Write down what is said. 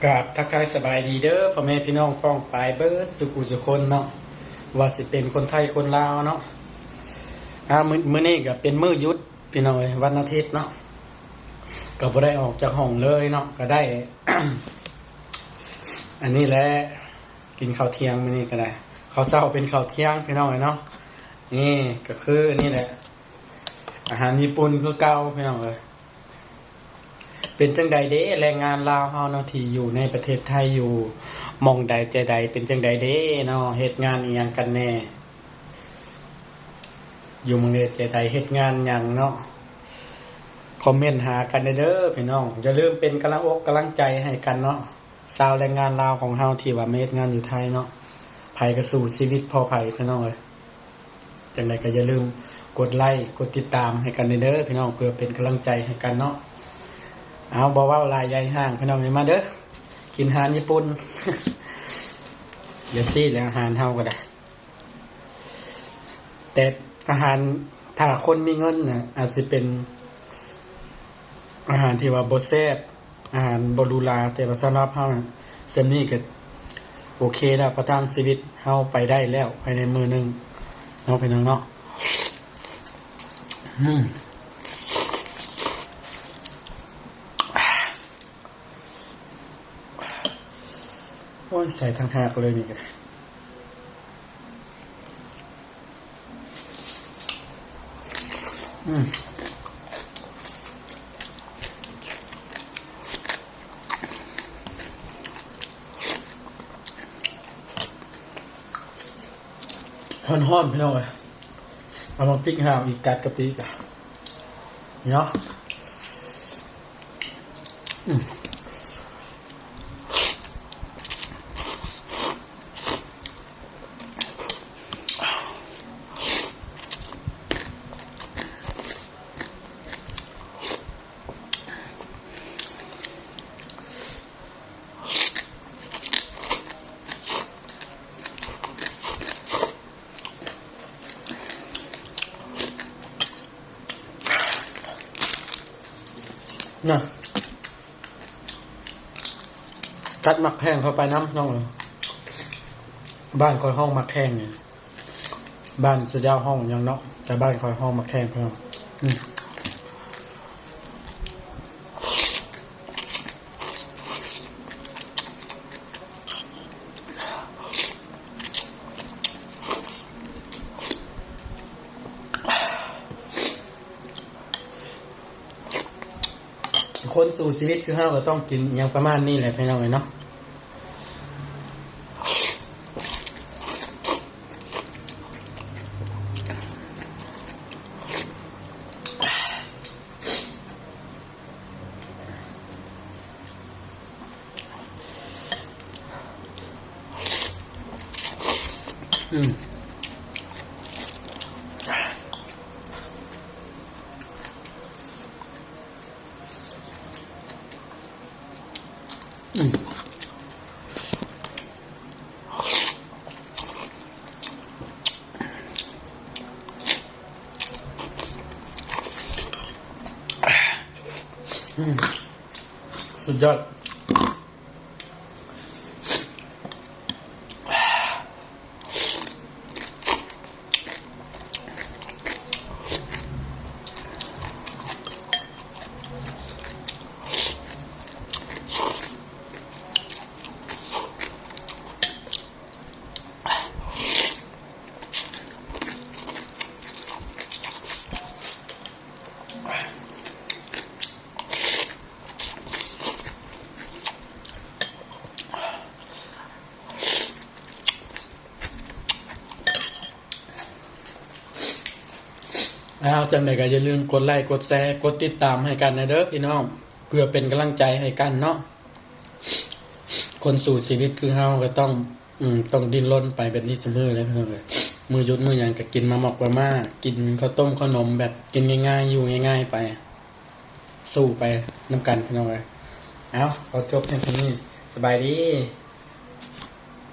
ກາບທັກທາຍສະບາຍດີເດີ ພໍ່ແມ່ພີ່ນ້ອງປ້ອງປາຍເບິດສູ່ຜູ້ສູ່ຄົນເນາະ ວ່າຊິເປັນຄົນໄທຄົນລາວເນາະ. ອາ ມື້ ມື້ນີ້ກໍເປັນມື້ຢຸດພີ່ນ້ອງເອີຍ ວັນອາທິດເນາະ ກໍບໍ່ໄດ້ອອກຈາກຫ້ອງເລີຍເນາະ ກໍໄດ້ ອັນນີ້ແຫຼະ ກິນເຂົ້າທ່ຽງມື້ນີ້ກໍໄດ້ ເຂົ້າເຊົ້າເປັນເຂົ້າທ່ຽງພີ່ນ້ອງເອີຍເນາະ. ນີ້ກໍຄືນີ້ແຫຼະ ອາຫານຍີ່ປຸ່ນຄືເກົ່າພີ່ນ້ອງເອີຍ. ເປັນຈັ່ງໃດເດ້ ແຮງງານລາວເຮົາເນາະ ທີ່ຢູ່ໃນປະເທດໄທ ຢູ່ໝ່ອງໃດແຈໃດ ເປັນຈັ່ງໃດເດ້ເນາະ ເຮັດງານອີ່ຫຍັງກັນແດ່ ຢູ່ໝ່ອງໃດແຈໃດ ເຮັດງານຫຍັງເນາະ ຄອມເມັນຫາກັນແດ່ເດີພີ່ນ້ອງ. ຢ່າລືມເປັນກຳລັງອົກກຳລັງໃຈໃຫ້ກັນເນາະ ຊາວແຮງງານລາວຂອງເຮົາທີ່ວ່າມາເຮັດງານຢູ່ໄທເນາະ ໃຜກໍສູ້ຊີວິດພໍໃຜພີ່ນ້ອງເອີຍ. ຈັ່ງໃດກໍຢ່າລືມກົດໄລ້ກົດຕິດຕາມໃຫ້ກັນແດ່ເດີພີ່ນ້ອງ ເພື່ອເປັນກຳລັງໃຈໃຫ້ກັນເນາະ. ເອົາ ບໍ່ເວົ້າຫຼາຍຢາຍຫ່າງພີ່ນ້ອງເອີຍ ມາເດີ ກິນອາຫານຍີ່ປຸ່ນ ຈັ່ງຊີ້ແຫຼະ ອາຫານເຮົາກໍໄດ້ ແຕ່ອາຫານ ຖ້າຄົນມີເງິນນະ ອາດຊິເປັນອາຫານທີ່ວ່າບໍ່ແຊບ ອາຫານບໍ່ຫຼູຫຼາ ແຕ່ວ່າສຳລັບເຮົານະ ສ່ຳນີ້ກໍໂອເຄແລ້ວ ປະທັງຊີວິດເຮົາໄປໄດ້ແລ້ວພາຍໃນມື້ໜຶ່ງເນາະ ພີ່ນ້ອງເນາະ. ອືມ ໂອ້ຍ ໃສ່ທັງຮາກເລີຍນີ້ກໍໄດ້. ອືມ ຮ້ອນໆ ພີ່ນ້ອງເອີຍ ເອົາໝາກພິກຫ້າວອີກ ກັດກະປິກະ ເນາະ. ອືມ ນະ ກັດໝາກແຂ້ງເຂົ້າໄປນຳ ນ້ອງເອີຍ. ບ້ານຂ້ອຍຮ້ອງໝາກແຂ້ງນີ້ ບ້ານສະເຈົ້າຮ້ອງຫຍັງເນາະ ແຕ່ບ້ານຂ້ອຍຮ້ອງໝາກແຂ້ງ ພີ່ນ້ອງ. ອືມ ຄົນສູ້ຊີວິດຄືເຮົາກໍຕ້ອງກິນຫຍັງປະມານນີ້ແຫຼະ ພີ່ນ້ອງເອີຍເນາະ. ອືມ ອືມ ອືມ ສຸດຍອດ. ອ້າວ ຈັ່ງໃດກໍຢ່າລືມກົດໄລ້ ກົດແຊ ກົດຕິດຕາມໃຫ້ກັນແດ່ເດີພີ່ນ້ອງ ເພື່ອເປັນກຳລັງໃຈໃຫ້ກັນເນາະ. ຄົນສູ້ຊີວິດຄືເຮົາກໍຕ້ອງ ອືມ ຕ້ອງດີ້ນລົນໄປແບບນີ້ຊຸມື້ແຫຼະພີ່ນ້ອງເອີຍ. ມື້ຢຸດມື້ຫຍັງກໍກິນໝາໝອກມາມ່າ ກິນເຂົ້າຕົ້ມເຂົ້າໜົມ ແບບກິນງ່າຍໆ ຢູ່ງ່າຍໆໄປ ສູ້ໄປນຳກັນພີ່ນ້ອງເອີຍ. ເອົາ ຂໍຈົບພຽງເທົ່ານີ້ ສະບາຍດີ.